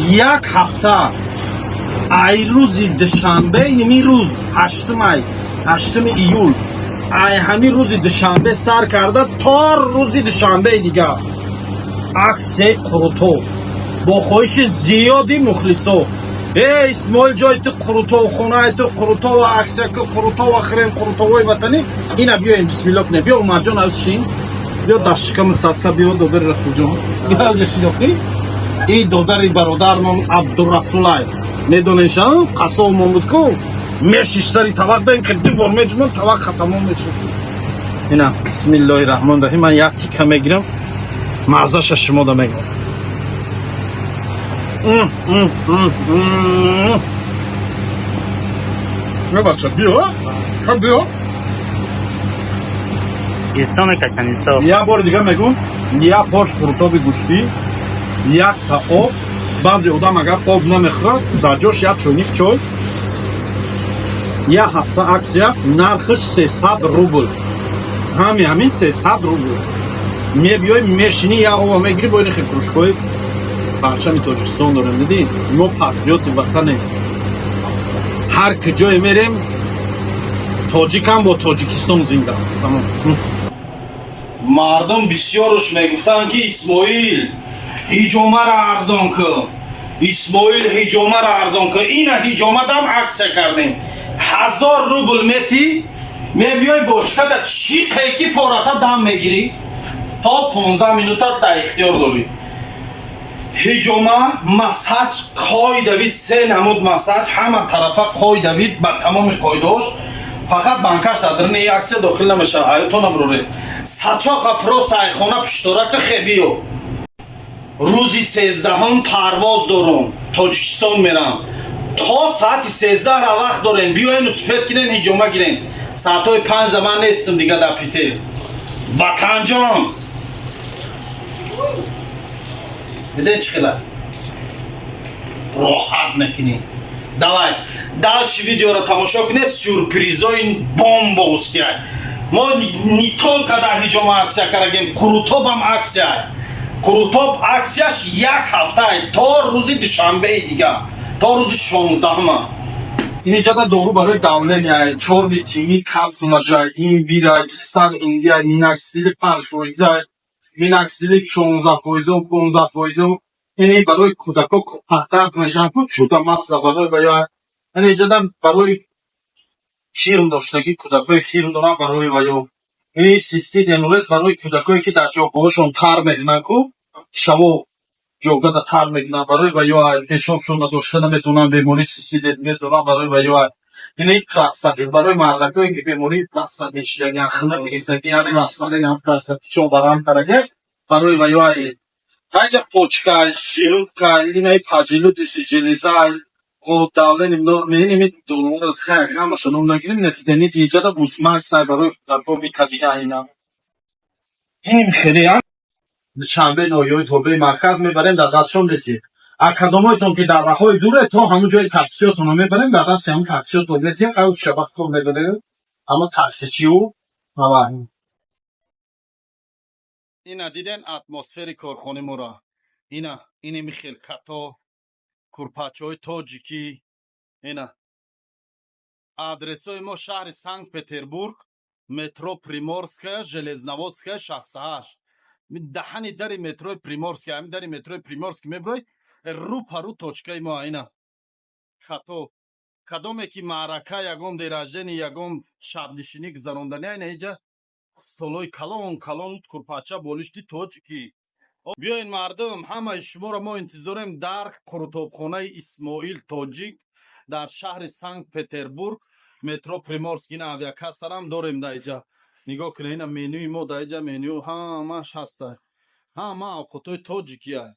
Як ҳафта, ай рӯзи душанбе, иними рӯз 8-май, 8 июл, ай ҳамин рӯзи душанбе сар карда то рӯзи душанбеи дигар аксияи қурутоб бо хоҳиши зиёди мухлисо: «Э, Исмоил, ҷои ту қурутобхонаи ту, қурутова аксия ку, қурутова хӯрем, қурутобои ватанӣ». Ина биёем, бисмилло кунем. Биё, Умарҷон, азшин, биё, дастшикаму садка, биё, додари Расулҷон, биё. И додари бародармон Абдурасулай, медонеша, қассобмон буд ку, мешиш сари тавақ даем, ки ду бор меҷумон, тавақ хатамон мешуд. Ина, бисмиллоҳи раҳмони раҳим, ман як тика мегирам, маззаша шумо да мегӯям. Не, бача, биё, ка, биё. Исо мекашанд, исо. Як бори дига мегӯм: як пош қурутоби гӯштӣ, якта об. Баъзе одам агар об намехӯрад, дар ҷош як чойник чой. Як ҳафта аксия, нархаш 300 рубл, ҳами ҳамин 300 рубл. Мебиёй, мешинӣ, як оба мегирӣ. Бо ин хел кружкои парчами Тоҷикистон дорем. Дидӣ, мо патриоти ватанем, ҳар куҷое мерем, тоҷикам бо Тоҷикистон зинда. Тамом. Мардум бисёруш мегуфтанд, ки «Исмоил, ҳиҷомаро арзон кун, Исмоил, ҳиҷомаро арзон кун». Ина, ҳиҷомадам аксия кардем. 1000 рубл метӣ, мебиёй, бочкада чӣ қеки фората дам мегирӣ, то 15 минута дар ихтиёр дорӣ. Ҳиҷома, массаж қоидави, се намуд массаж, ҳама тарафа қоидави, ба тамоми қоидаош. Фақат банкаш дар даруни аксия дохил намешавад, ҳаётона бироред. Сачоқа про сайхона пишторака хебиё. Рӯзи 13-ҳум парвоз дорум, Тоҷикистон мерам. То соати 13-ра вақт дорем, биёен, успеть кунен, ҳиҷома гирен. Соатҳои 5-да ман нестам дига дар Питер. Ватанҷон, диден, чӣ хела роҳат мекунӣ. Давай дальше видеоро тамошо кунед, сюрпризои бомбовский. Мо не только дар ҳиҷома аксия кардагем, қурутобам аксия. Қурутоб аксияш як ҳафтае, то рӯзи душанбеи дига, то рӯзи 16-ма. Инҷада дору барои давления, чёрный тимин капсулаша, имбира, кисал индия, миноксидили 5 фоиза, миноксидили 16 фоиза, 15 фоиза. Ини барои кӯдако, пахтаф мешаванд ку, чуда масла барои бая. Инҷада барои кирм доштагӣ, кӯдакое кирм доранд, барои ваё. Ини цистит, энурез барои кӯдакое, ки дар ҷогоҳошон тар мекунанд ку, шаво ҷогада тар мекунанд, барои ваё. Пешобшон надошта наметавонанд, бемории цистит, энурез доранд, барои ваё. Ини простатит барои мардакое, ки бемории простат мешияган, хина гирифтагӣ, яъне масъалаи простатичон барам карага, барои ваё. Ҳайҷа почка, желудка, инаи поджелудочная железа, давление меними доруро хайр, ҳамаша ном нагирем. Надиданид, иҷада бусмаксай барои кӯдакҳо, витамина ина. Иним хеле. Душанбе, ноҳияҳои тобеи марказ мебарем, дар дастшон метиҳем. А кадомоятон ки дар раҳҳои дуре, то ҳамон ҷои таксиётонро мебарем, дар дасти ҳамон таксиётон метиҳем. Қарз шабафкор медонем, ҳамон таксичиу ава. Ина, диден атмосфери корхонаи моро? Ина, инеми хел като, курпачаҳои тоҷикӣ. Ина адресҳои мо: шаҳри Санкт Петербург, метро Приморская, Железноводская, 68. Даҳани дари метрои Приморская, ҳамин дари метрои Приморский мебурой, рӯ па рӯ точкаи мо. Ина като, кадоме ки маърака, ягон день рождения, ягон шабнишинӣ гузарондани, айна иҷа столҳои калон калон, курпача, болишти тоҷикӣ. Биёед, мардум, ҳамаи шуморо мо интизорем дар қурутобхонаи Исмоил Тоҷик дар шаҳри Санкт Петербург, метро Приморский. Ина авиакассарам дорем дар иҷа. Нигоҳ кунед, ина менюи мо дар иҷа, меню ҳамаш ҳаста, ҳама авқотҳои тоҷикия.